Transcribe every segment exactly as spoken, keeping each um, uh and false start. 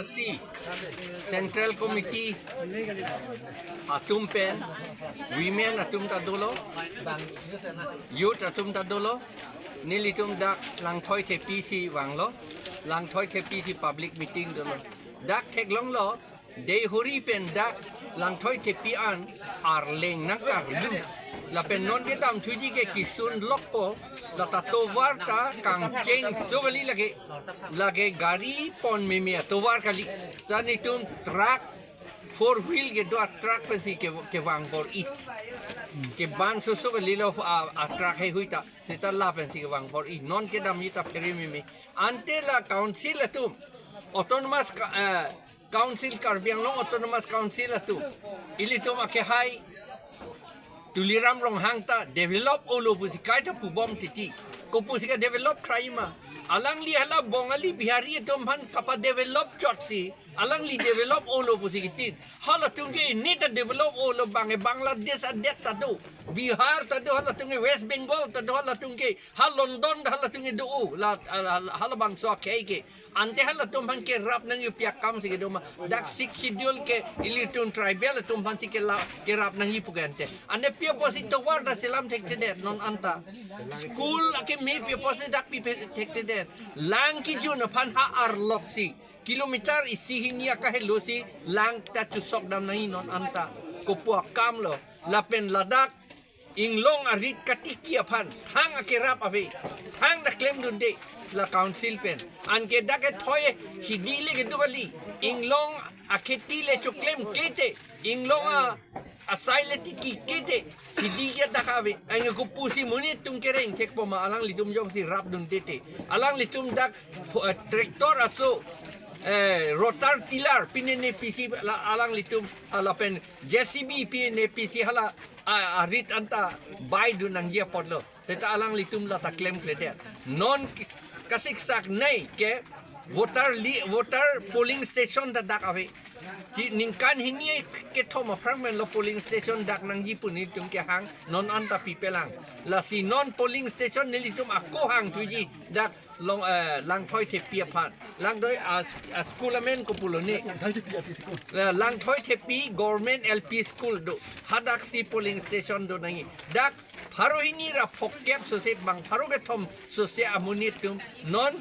Si Central Committee atum pen women atum ta dolo, youth atum ta dolo, nelitum dak Langthoi Thepi si vanglo, Langthoi Thepi si public meeting dolo. Dak theklonglo, Deihori pen dak Langthoi Thepi an arleng nangkarlu. Lapen non kedamthuji ke kisun lokpo, la ta tovar ta kangcheng so kali lake, lake gari pon meme atovar kali. Sa nelitum truck, four wheel kedo a truck pensi ke, kevang bor-i. Kebang so so kalilo a, a truck heihui ta, seta la pensi kevang bor-i. Non kedamji ta phere meme. Ante la council atum, autonomous ka-, eh, Council, Karbi Anglong Autonomous Council atum, ilitum akehai Tuliram Ronghang ta develop-olo pusi kaita pubom titi. Kopusi ke-develop kraima. Alangli hala Bongali Bihari atum aphan kapa-develop chotsi, alangli develop-olo pusi kitin. Halatum ke ini ta develop-olo, bang e Bangladesh adet ta do, Bihar ta do, halatum ke West Bengal ta do, halatum ke ha London ta halatum ke do-o, la, la, la, halabangso akhei ke. Ante halatum aphan kerap nangji pi akam si kedo ma. Dak Sixth Schedule ke ilitum tribal atum aphan si kela-, kerap nangji pu ke ante. Ante pi apotsi tovar ta selam thekthedet non anta. School akeme pi apotsi dak pipe thekthedet. Lang kejun aphan ha arloksi kilometer isi hini akahelo si lang ta chusok dam nangji non anta. Kopu akam lo. Lapen ladak inglong arit katiki aphan thang akerap ave, thang ta klemdunde la council pen. Anke dak kethoi hidi le kedo kali, inglong akheti le choklemklete, inglong a, asai le tikiklete, hidi ke dak ave. Anke kopusi monit atum kereng thekpo ma, alanglitum jongsi rapdunde te. Alanglitum dak, eh, tractor aso, eh, rotor tiller pinene pisi la alanglitum, ah, lapen J C B pinene pisi hala a, arit anta baidun nangji apotlo. Seta alanglitum la ta klemkledet. Non ki-, kasiksak nei ke voter li-, voter polling station ta dak ave. Chi ningkan hini kethom aphrang pen lo polling station dak nangji pu nelitum kehang, non anta pipelang. Lasi non polling station nelitum ako hangthuji dak Long, eh, Langthoi Thepi aphan. Langthoi a, a school amen kopulo ni. Langthoi Thepi L P School. Eh, Langthoi Thepi Government L P School do. Hadaksi polling station do nangji. Dak pharo hini ra phongokep sose bang pharo kethom sose amonit atum non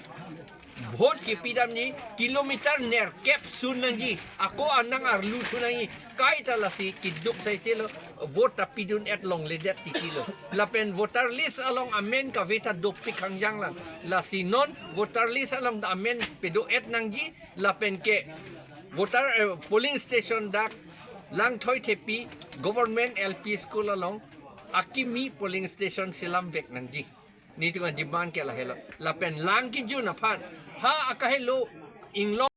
vote kepidamji kilometer nerkep sun nangji. Ako anang arlu thu nangji. Kaita lasi keduk sai selo vote ta pidun-et longledet titilo. Lapen voter list along amen kave ta dopik hangjang lang. Lasi non voter list along ta amen pedo-et nangji. Lapen ke voter, eh, polling station dak Langthoi Thepi Government L P School along akimi polling station selamvek nangji. Nelitum a-demand ke lahelo. Lapen lang kejun aphan ha akahelo inglong